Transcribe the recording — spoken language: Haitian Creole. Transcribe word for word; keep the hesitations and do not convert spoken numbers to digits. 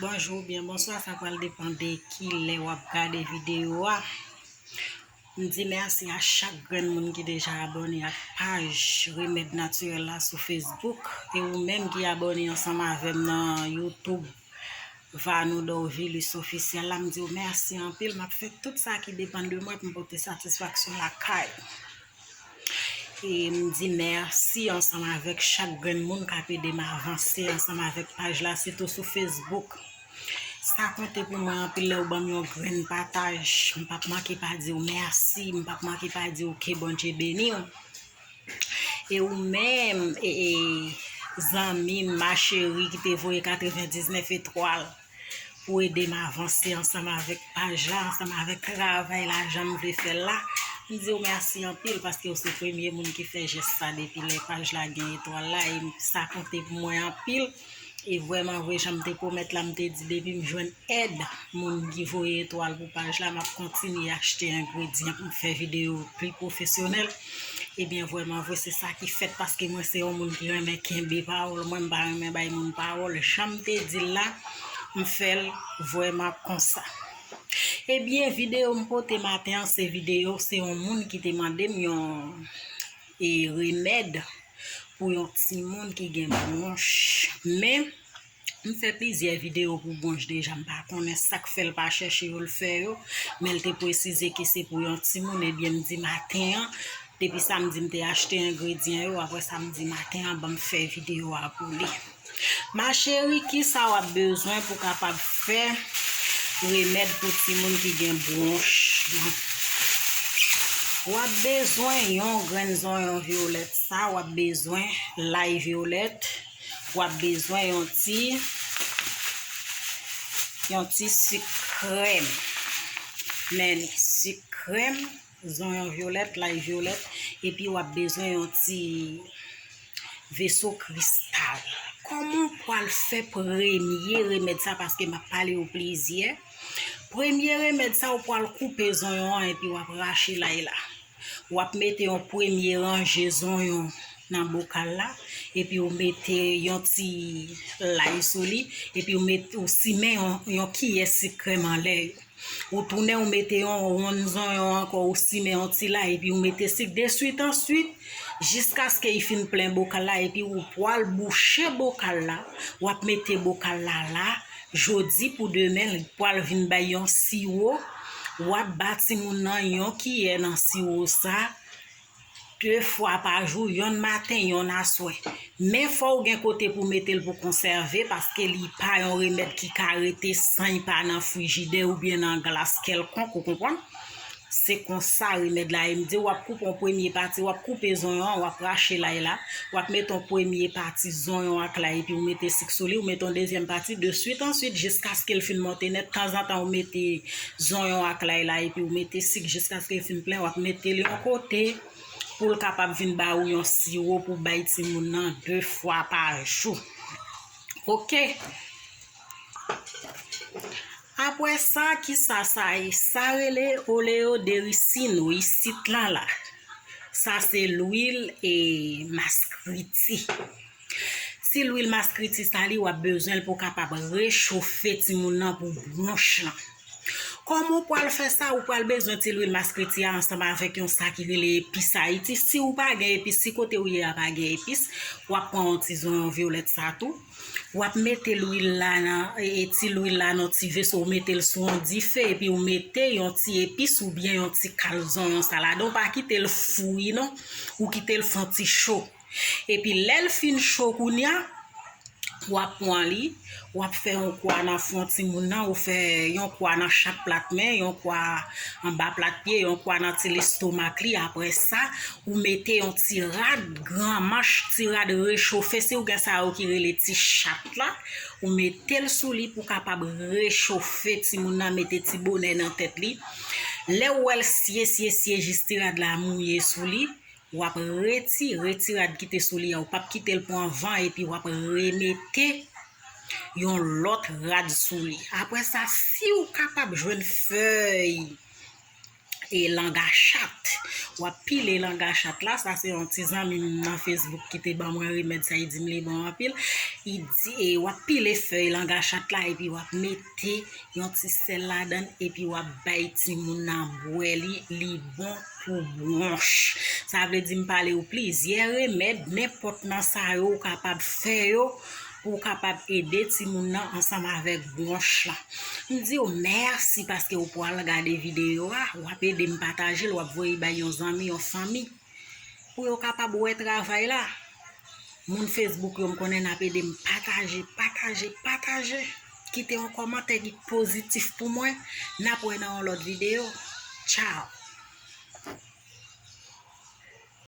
Bonjou oubyen bonswa, sa pral depann de ki lè w ap gade videyo a. M di mèsi a chak grenn moun ki deja abòne ak paj Remèd Natirèl la sou Facebook. E ou menm ki abòne ansanm avè m nan YouTube, Vanou Dorvilus Officiel la, m di w mèsi anpil. M ap fè tout sa ki depann de mwen pou m pote satisfaksyon lakay. E m di mèsi ansanm avèk chak grenn moun k ap ede m avanse ansanm avèk paj la, sitou sou Facebook. Sa konte pou mwen anpil lè w ban m yon grenn pataj. M p ap manke pa di w mèsi, m p ap manke pa di w ke Bondye beni w. E ou menm, e, e, zanmi m, ma chérie, ki te voye katrevendiznèf etwal pou ede m avanse ansanm avèk paj la, ansanm avèk travay la, jan m vle fè l la. M di w mèsi anpil paske w se premye moun ki fè jès sa depi lè paj la gen etwal la, e sa konte pou mwen anpil. E vrèman vre, jan m te pwomèt la, m te di depi m jwenn èd moun ki voye etwal pou paj la, m ap kontinye achte engredyan pou m fè videyo pli pwofesyonèl. Ebyen, vrèman vre, se sa ki fèt paske mwen se yon moun ki renmen kenbe pawòl. Mwen, m pa renmen bay moun pawòl. Jan m te di l la, m fè l vrèman konsa. Ebyen, videyo m pote maten an, se videyo, se yon moun ki te mande m yon, e, remèd pou yon timoun ki gen bwonch. Men, m fè plizyè videyo pou bwonch deja, m pa konnen sa k fè l pa chèche yo, l fè yo, men l te presize ke se pou yon timoun, ebyen, m di maten an, depi samdi m te achte engredyan yo, apre sa m di maten an, ban m fè videyo a pou li. Ma chérie, kisa w ap bezwen pou kapab fè remèd pou timoun ki gen bwonch lan? W ap bezwen yon grenn zonyon vyolèt sa, w ap bezwen lay vyolèt, w ap bezwen yon ti, yon ti sik krèm. Men sik krèm, zonyon vyolèt, lay vyolèt, epi w ap bezwen yon ti veso kristal. Kòman w pral fè premye remèd sa? Paske m ap pale yo plizyè. Premye remèd sa, ou pral koupe zonyon an epi w ap rache lay la. W ap mete yon premye ranje zonyon nan bokal la, epi w mete yon ti lay sou li, epi w met, ou simen yon, yon kiyè sik krèm anlè yo. Ou tounen, ou mete yon wonn zonyon ankò, ou simen yon ti lay, epi ou mete sik deswit answit, jiskaske li fin plen bokal la, epi ou pral bouche bokal la, w ap mete bokal la la, jodi pou demen, li pral vin bay yon siwo, w ap ba timoun nan yon kiyè nan siwo sa, de fwa pa jou, yonn maten, yonn aswè. Men fò w gen kote pou mete l pou konsève, paske li pa yon remèd ki ka rete san l pa nan frijidè oubyen nan glas kèlkonk, ou konprann? Se konsa remèd la ye. M di w ap koupe yon premye pati, w ap koupe zonyon an, w ap rache lay la, w ap mete yon premye pati zonyon ak lay, epi w mete sik sou li, w mete yon dezyèm pati, deswit answit, jiskaske l fin monte nèt. Tanzantan, w mete zonyon ak lay la, epi w mete sik jiskaske l fin plen, w ap mete l yon kote pou l kapab vin ba ou yon siwo pou bay timoun nan de fwa pa jou. Oke. Apre sa, kisa sa ye? Sa rele oleodericino isit lan la. Sa se lwil e maskriti. Ti lwil maskriti sa li, w ap bezwen l pou kapab rechofe timoun nan pou bwonch lan. Kòman w pral fè sa? Ou pral bezwen ti lwil maskriti a ansanm avèk yon sa ki rele epis Ayiti. Si ou pa gen epis, si kote ou ye a pa gen epis, w ap pran yon ti zonyon vyolèt sa tou. W ap mete lwil la nan, e, e, ti lwil la nan ti veso, ou mete l sou yon dife, epi ou mete yon ti epis oubyen yon ti kal zonyon sa ladan. Ou pa kite l fri non, ou kite l fè yon ti cho. Epi lè l fin cho kounye a, w ap pran li, w ap fè yon kwa nan fwon timoun nan, ou fè yon kwa nan chak plat men, yon kwa anba plat pye, yon kwa nan ti lestomak li. Apre sa, ou mete yon ti rad gran manch, ti rad rechofe, si w gen sa yo ki rele ti chat la, ou mete l sou li pou kapab rechofe timoun nan, mete ti bonè nan tèt li. Lè w wè l sye, sye, sye, jis ti rad la mouye sou li, w ap retire ti rad ki te sou li a, ou p ap kite l pran van, epi w ap remete yon lòt rad sou li. Apre sa, si w kapab jwenn fèy e langa chat. W ap pile langa chat la, sa se yon ti zanmi m nan Facebook ki te ban mwen remèd sa, li di m li bon anpil. Li di, e, w ap pile fèy langa chat la, epi w ap mete yon ti sèl ladan l, epi w ap bay timoun nan bwè li, li bon pou bwonch. Sa vle di m pale w plizyè remèd, nenpòt nan sa yo ou kapab fè yo, pou w kapab ede timoun nan ansanm avèk bwonch la. M di w mèsi paske w pral gade videyo a, w ap ede m pataje l, w ap voye bay yon zanmi, yon fanmi, pou yo kapab wè travay la. Moun Facebook yo, m konnen n ap ede m pataje, pataje, pataje. Kite yon kòmantè ki pozitif pou mwen. N ap wè nan yon lòt videyo. Tchao.